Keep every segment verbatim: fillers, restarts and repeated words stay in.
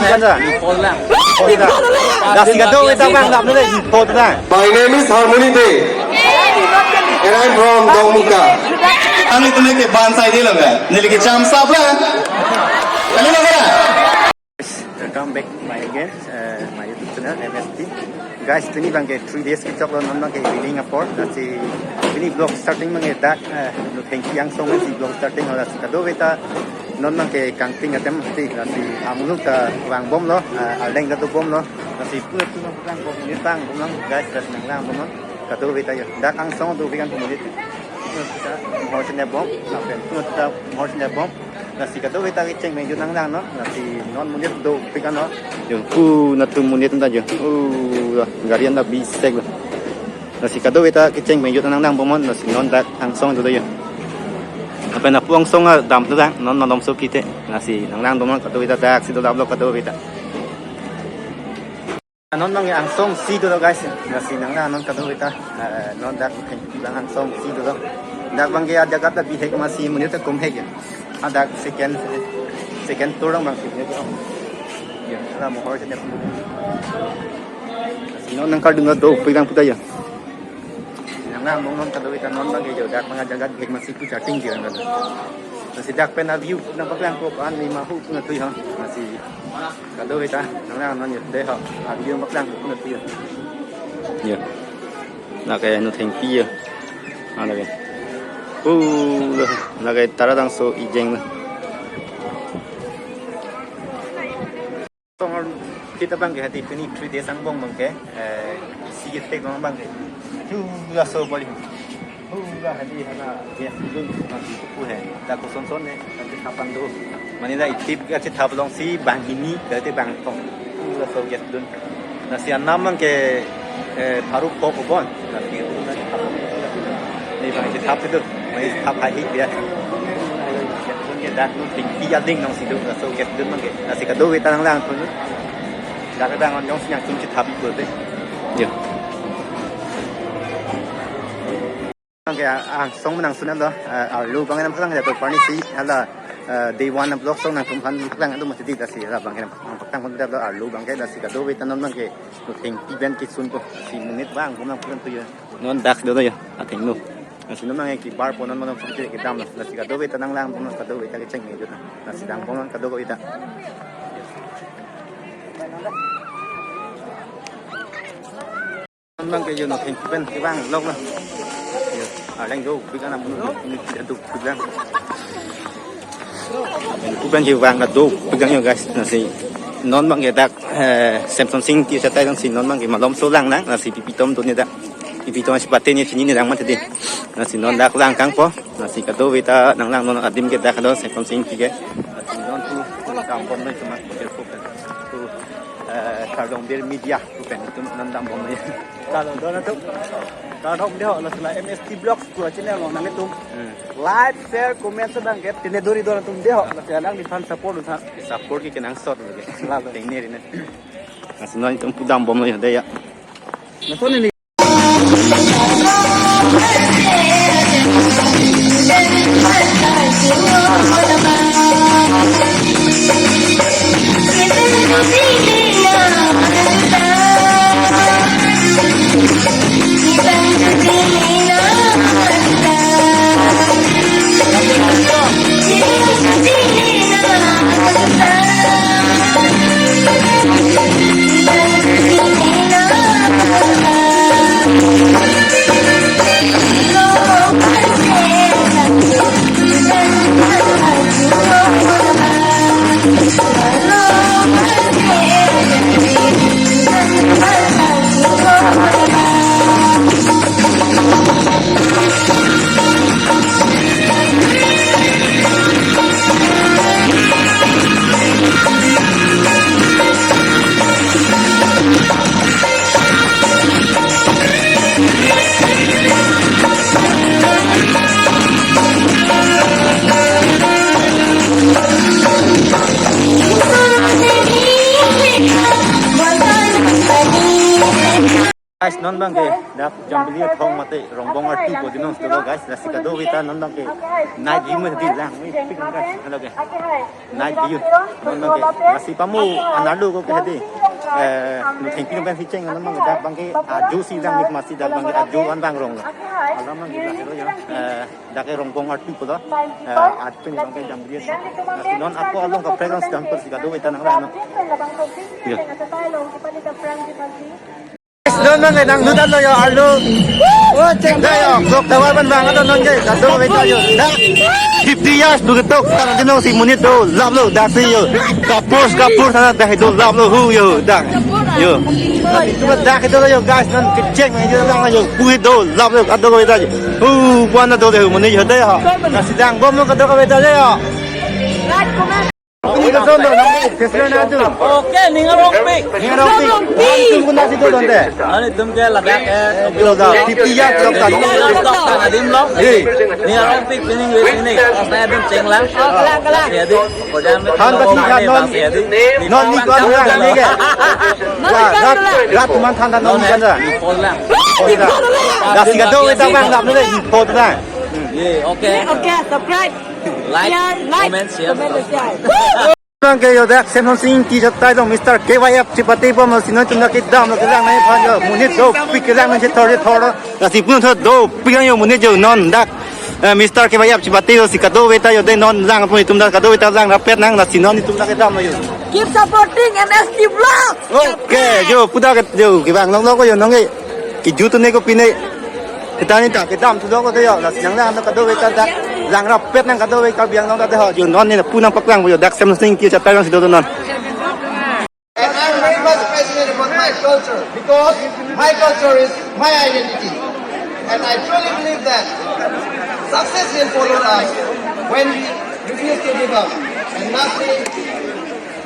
Kan sa? Impho lang. Impho lang. Lasi kadokave ta vangdam nang le, impho lang. My name is Harmony Dey, and I'm from Dongmukak. Ang itu lagi ban saya di lo kan? Ini lagi jam sab lang. Kali lo kan? Welcome back my again, uh, my YouTube channel M S T. Guys, pini abang ke three days kechoklo, non abang ke evening apor. Lasi pini vlog starting abang ke dak, uh, Nothengpi angsong si vlog starting, lasi kadokave ta non abang ke kangting atem ti, lasi amuluk ta vangbomlo, uh, arleng ta dobomlo. Lasi pura pura vangbom, ni vangbomlo guys, lasi nanglangbomlo. Kadokave ta ya. Dak angsong do bikan monit. Kita mohor chenep bom, lapen pura kita mohor chenep bom. Lasi kadokave ta kecheng mengjut nanglang non. Lasi non monit do bikan non. Yo, pu natu monit ta yo. Uh, gari anda bisek lo. Lasi kadokave ta kecheng mengjut nanglangbomnon. Lasi non dak angsong do yo. Lapen apu angsong dam tu dak non malomso kite. Lasi nanglangdom non kadokave ta, dak si do dam lo kadokave ta. Non abang ke angsong si dolo guys. Lasi nanglang non kadokave ta, eh, non dak Nothengpi abang angsong si dolo. Dak abang ke ajaga ta bihek, masi monit ta komhek ya. Adak second, second tour abang si ya. Ya, la mohor chenep. Lasi non nangkardom ta dopik lang puta ya. Nanglang non kadokave ta, non abang ke yo dak abang ajaga bihek, masi pu chatting ji abang. Lasi dak pen a-view nangpaklang ko an ni mahu pu natui ha. Lasi kadokave ta nanglang non yo, dei ho. A-view paklang ko na tiyo. Yo. Lake Nothengpi yo. Ala ke. Uh, lake Taradangso ijeng na. Song kita abang ke hadi pini three days angbong abang ke, eh, isi ke tek abang ke. Chu laso bali. Hula hadi hala gas dun, nanti kuku hai. Dak kosonson ne, nanti kapan do. Mane la itip kachethap alongsi banghini, kate bangtong. Hula so gas dun. Lasi anam abang ke, eh, pharu pok obon. Lasi itu nanti kapan do. Ni abang chethap itu. Mane chethap hai hi dia. Gas dun ke dak Nothengpi ading nangsi do. Laso gas dun abang ke. Lasi kadokave ta nanglang thun. Dak abang on jongsi nangtum chethap itu te. Ya. Abang ke, ah, angsong nangsun lo, ah, arlo abang nangpaklang ya to parni si, hala, ah, day one vlog song nangtum aphan paklang atum mati di, lasi hala abang ke nangpaklang pon lo, arlo abang ke, lasi kadokave ta non abang ke, Nothengpi pen kesun ko, si monit vangbom nangpaklang tu ya. Non dak do ya, ating no. Lasi non abang ke bar pon non abang ke kedam lo, lasi kadokave ta nanglangbom non kadokave ta kecheng mengjut. Lasi langbom non kadokave ta. Abang ke yo Nothengpi pen kevang lok lo. Yo, arleng dopik an amun dopik an. Abang kevang dopik an yo guys. Lasi non abang ke dak, eh, Semsonsing Ingti chatai dang si non abang ke malomso lang nang. Lasi pipitom do ne dak. Pipitom si pate ne chini ne dang mati di. Lasi non dak lang kangpo. Lasi kadokave ta nanglang non adim ke dak do Semsonsing Ingti ke. Lasi non tu kampon non cuma tu, eh, Kardom Bir Media. Pen itum nandam bom ya. Kalau dona tu, kalau dong deh, laso la M S T Vlogs tu channel lo nang itum. Hmm. Like, share, comment sedang ke, tine dori dona tum deh, laso la nangli aphan support dun tha. Support ke kenangsot lagi. Lalu. Ting ni rin. Lasi non itum pudam bom lo ya, deh ya. Laso ni. Guys, non abangke dak Jambili Athong mate Rongbong Artu pu adim along si dolo guys, lasi kadokave ta non abangke night view mati lang, wih, pik lang guys, hello guys. Night view, non abangke, lasi pamu anarlo ko ke hedi, eh, nu thengpi pen hicheng non abangke, dak abangke ajo si lang nik masi dak abangke ajo an bang rong lo. Alam abangke dak lo ya, eh, dak ke Rongbong Artu pulo, eh, artu ni abangke Jambili Athong. Lasi non ako along kaprek along si dam per si kadokave ta nang rano. Ya. Non non nang nudan lo yo arlo. Oh, cek da yo. Sok tawar ban bang ato non je. Kadokave ta yo. Dak fifty years do ketok. Tang jeno si monit dolaplo. Dak si yo. Kapur kapur sana dak dolaplo hu yo. Dak. Yo. Itu dak itu lo yo guys. Non kecek nang yo lang yo. Pui dolaplo. Kadokave ta yo. Hu buana do de hu monit yo de ho. Nasi dang bom lo kadokave ta yo. Like, comment. Tum kason do, nang festival na tu. Okay, ning arongpik. Ning arongpik. Tum kuna si tu donde. Ani tum ke ladak eh. Kilo da, fifty years lok ta. Lok ta adim lo. Di. Ning arongpik pining wis ini. Asna adim chenglang. Oh, kalang, kalang. Ya di. Kojan me. Han ta si han non. Ya di. Non ni ko anu yang ni ke. Rat, rat, rat teman than than non kan da. Kolang. Kolang. Dak si kadokave ta bang dap ni le. Kolang. Ye, okay. Okay, subscribe. Like, share, like, comment, share. Comment, share. Bang ke yo dak Semson Sing Ingti chatai dong Mister K Y F chipate bom lo si non tum dak kedam lo kelang nangji aphan yo monit dopik kelang nangji thor thor. Lasi pun thor dopik lang yo monit yo non dak, eh, Mister K Y F chipate lo si kadokave ta yo de non lang pun itum dak kadokave ta lang rapet nang lasi non itum dak kedam lo yo. Keep supporting M S T Vlog. Okay, yo puda ke yo kevang long long ko yo nong ke. Kiju tu ne ko pine. Kita ni ta kedam tu dong ko de yo. Lasi nang lang kadokave ta dak lang rapet nang kadokave Karbi Anglong ta de ho. Yo non ni pu nangpaklang yo dak Semson Sing Ingti chatai dong si do non. And I'm very much passionate about my culture because my culture is my identity. And I truly believe that success will follow us when we refuse to give up. And lastly,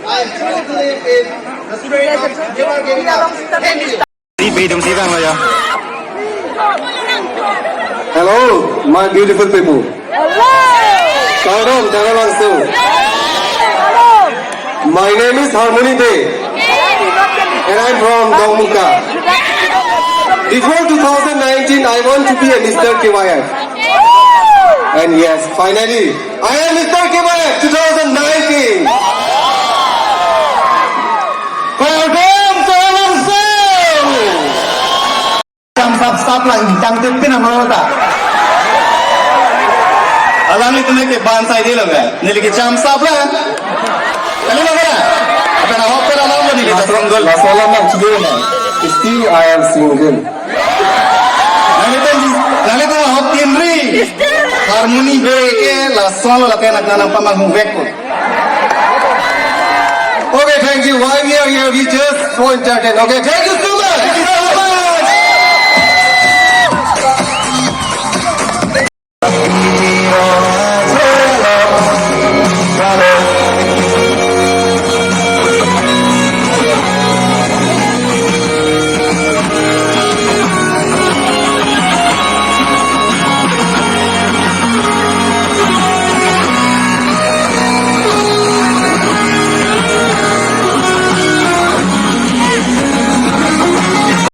I truly believe in the spirit of never giving up. Thank you. Di bedung si bang lo ya. Hello, my beautiful people. Hello. Kardom, Dara Langso. Hello. My name is Harmony Bey. And I'm from Dongmukak. Before two thousand nineteen, I want to be a Mister K Y F. And yes, finally, I am Mister K Y F two thousand nineteen. Kardom, Dara Langso. Cham sap sap la ingtang te pin amang ta. Alanglitum ke ban sai dilo me. Neli ke cham sap la. Kali lo kena. Apa na hok kena lo neli ke strong goal. Laso alam nang chide na. Still I am single. Nanglitum, nanglitum hok tinri. Harmony Bey ke laso lo la kena nang pamang vek ko. Okay, thank you. Why we are here? We just for entertain. Okay, thank you.